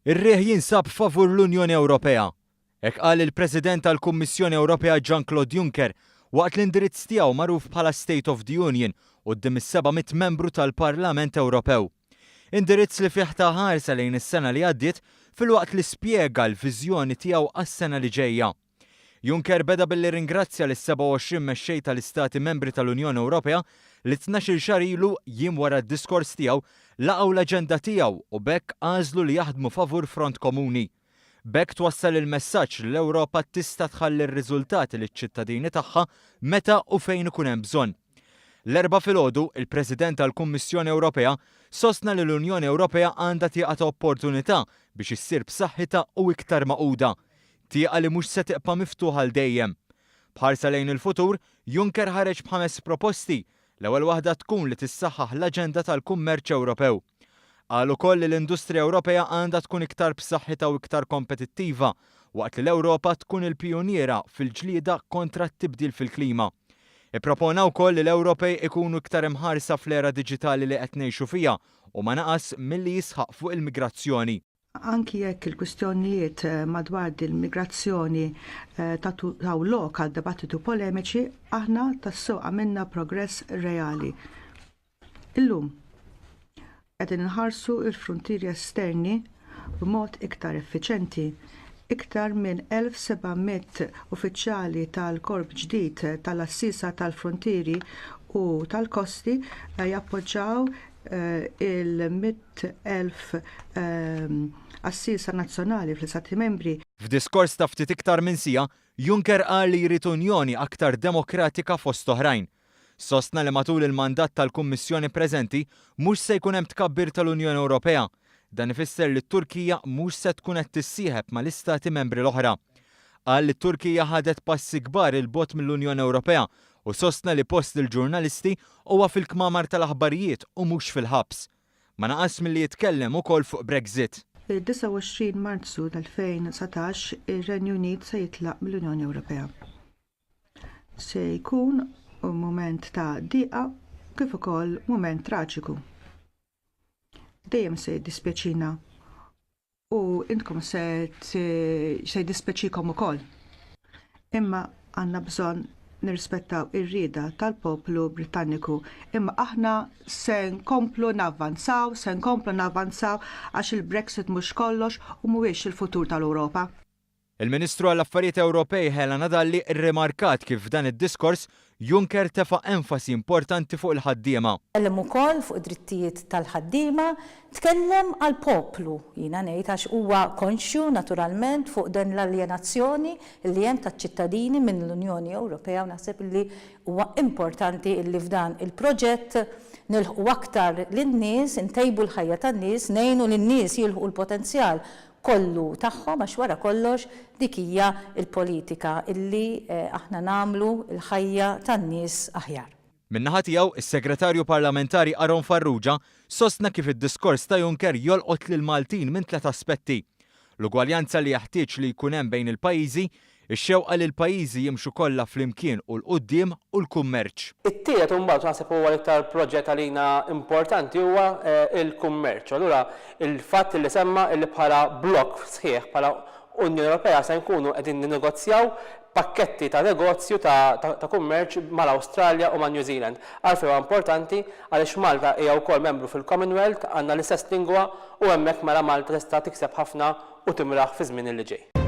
Ir-riħ jinsab favur l-Unjoni Ewropea. Hekk qal il-President tal-Kummissjoni Ewropea Jean-Claude Juncker waqt l-indirizz tiegħu magħruf bħala State of the Union quddiem is-700 membru tal-Parlament Ewropew. Indirizz li fih ta ħarsa lejn is-sena li għaddiet filwaqt li spjega l-viżjoni tiegħu għas-sena li ġejja. Juncker beda billi rringrazzja lis-27 mexxej tal-Istati Membri tal-Unjoni Ewropea li 12-il xahar ilu, jiem wara d-diskors tiegħu, laqgħu l-aġenda tiegħu u b'hekk għażlu li jaħdmu favur front komuni. B'hekk twassal il-messaġġ li l-Ewropa tista' tħalli r-riżultati liċ-ċittadini tagħha meta u fejn ikun hemm bżonn. L-Erbgħa filgħodu, il-President tal-Kummissjoni Ewropea sostna li l-Unjoni Ewropea għandha tieqa ta' opportunità biex issir b'saħħitha u iktar magħquda. Tieqa li mhux se tibqa' miftuħa għal dejjem. B'ħarsa lejn il-futur, Juncker ħareġ b'ħames proposti, l-ewwel waħda tkun li tissaħħaħ l-aġenda tal-kummerċ Ewropew. Qal ukoll li l-industrija Ewropea għandha tkun iktar b'saħħitha u iktar kompetittiva, waqt li l-Ewropa tkun il-pijuniera fil-ġlieda kontra t-tibdil fil-klima. Ippropona wkoll li l-Ewropej ikunu iktar imħarsa fl-era diġitali li qed ngħixu fiha u ma naqas milli jisħaq fuq il-migrazzjoni. Anki jekk il-kwistjonijiet madwar il-migrazzjoni taw lok għal dibattitu polemiċi, aħna tassew għamilna progress reali. Illum, qegħdin inħarsu l-fruntieri esterni b'mod iktar effiċenti. Iktar minn 1,700 uffiċjali tal-Korp ġdid tal-Għassiesa tal-Fruntieri u tal-Kosti jappoġġaw il-100,000 għassiesa nazzjonali fl-Istati Membri. F'diskors ta' ftit iktar minn siegħa, Juncker qal li jrid Unjoni aktar demokratika fost oħrajn. Sostna li matul il-mandat tal-Kummissjoni preżenti mhux se jkun hemm tkabbir tal-Unjoni Ewropea. Dan ifisser li t-Turkija mhux se tkun qed tissieħeb mal-istati membri l-oħra. Qal li t-Turkija ħadet passi kbar 'il bogħod mill-Unjoni Ewropea u sostna li post il-ġurnalisti huwa fil-kmamar tal-aħbarijiet u mhux fil-ħabs. Ma naqasx milli jitkellem ukoll fuq Brexit. Fid-29 Marzu 2019 ir-Renju Unit se jitlaq mill-Unjoni Ewropea. Se jkun mument ta' diqa kif ukoll mument traġiku. Dejjem se jiddispjaċina u intkom se jiddispjaċikom ukoll. Imma għandna bżonn nirrispettaw ir-rieda tal-poplu Britanniku. Imma aħna se nkomplu navvanzaw, se nkomplu navvanzaw għax il-Brexit mhux kollox u mhuwiex il-futur tal-Ewropa. Il-Ministru għall-Affarijiet Ewropej Helena Dalli rrimarkat kif f'dan id-diskors Juncker tefa' enfasi importanti fuq il-ħaddiema. Tkellem ukoll fuq id-drittijiet tal-ħaddiema, tkellem għall-poplu, jiena ngħid, għax huwa konxju naturalment fuq din l-aljenazzjoni li hemm taċ-ċittadini minn l-Unjoni Ewropea u naħseb li huwa importanti li f'dan il-proġett nilħqu aktar lin-nies, intejbu l-ħajja tan-nies, ngħinu lin-nies jilħqu l-potenzjal kollu tagħhom għax wara kollox dik hija l-politika illi aħna nagħmlu l-ħajja tan-nies aħjar. Min-naħa tiegħu, is-Segretarju Parlamentari Aaron Farrugia sostna kif id-diskors ta' Juncker jolqot lill-Maltin minn tliet aspetti, l-ugwaljanza li jeħtieġ li jkun hemm bejn il-pajjiżi, ix-xewqa li l-pajjiżi jimxu kollha flimkien u 'l quddiem u l-kummerċ. It-tielet u mbagħad naħseb huwa l-iktar proġett għalina importanti huwa l-kummerċ. U allura l-fatt li semma li bħala blokk sħiħ, bħala Unjoni Ewropea se nkunu qegħdin ninnegozjaw pakketti ta' negozju ta' kummerċ mal-Awstralja u ma' New Zealand. Għalfejn huwa importanti? Għaliex Malta hija wkoll membru fil-Commonwealth, għandna l-istess lingwa u hemmhekk mela Malta tista' tikseb ħafna u timraħ fiż-żmien li ġej.